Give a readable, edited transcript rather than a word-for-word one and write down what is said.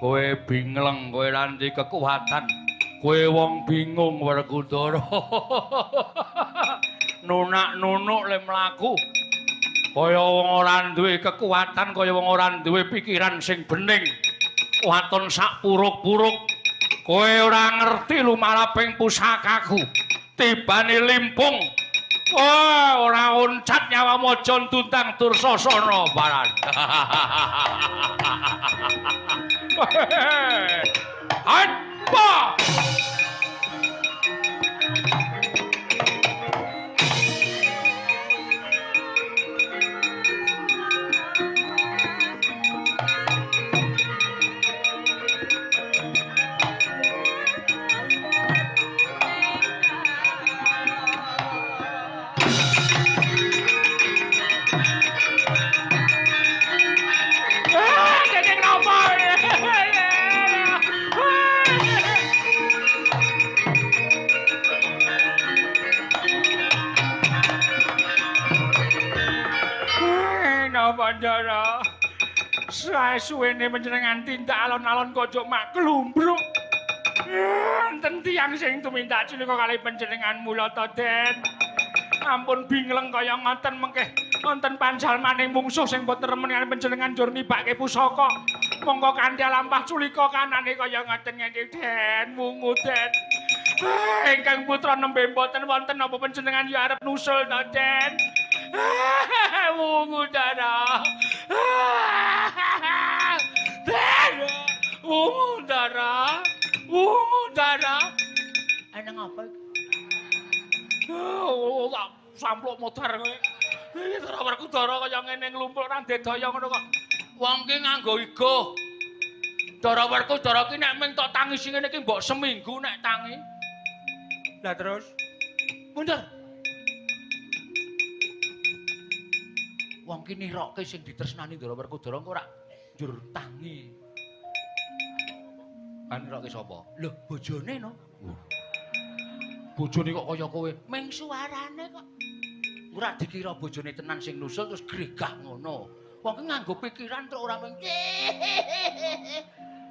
Kowe bingleng, kowe ra ndek kekuatan. Kowe wong bingung Werkudara. Nunak-nunuk le mlaku. Kaya wong ora duwe kekuatan, kaya wong ora duwe pikiran sing bening. Waton sak puruk-puruk. Kowe ora ngerti lumaraping pusakaku. Tibane limpung. Wah, ora oncat nyawamu aja ntuntang Dursasana baran. Apa? Bandara. Suwe-suwene panjenengan tindak alon-alon kok juk mak klumbruk. Enten tiyang sing tumindak culika kalih panjenengan mula to, Den. Ampun bingleng kaya ngoten mengke wonten panjalmaning mungsuh sing boten remen kalih panjenengan njur nibake pusaka. Monggo kanthi lampah culika kanane kaya ngoten ngene, Den. Wungu, Den. Ingkang putra nembe mboten wonten napa panjenengan ya arep nusul to, Den. Wungu Dara. Den. Wungu Dara. Wungu Dara. Eneng apa iki? Oh, tak sampluk modar kowe. Iki Dara Werkudara kaya ngene nglumpuk ora ndedaya ngono kok. Wong ki nganggo igo. Dara Werkudara ki nek ming tok tangisi ngene iki mbok seminggu nek tangi. Lah terus mundur. Wong ki nirokke sing ditresnani Ndara Werkudara engko ora njur tangi. Kan nirokke sapa? Lho, bojone no. Bojone kok kaya kowe, ming suarane kok. Ora dikira bojone tenan sing nusul terus gregah ngono. Wong ki nganggo pikiran truk ora ming.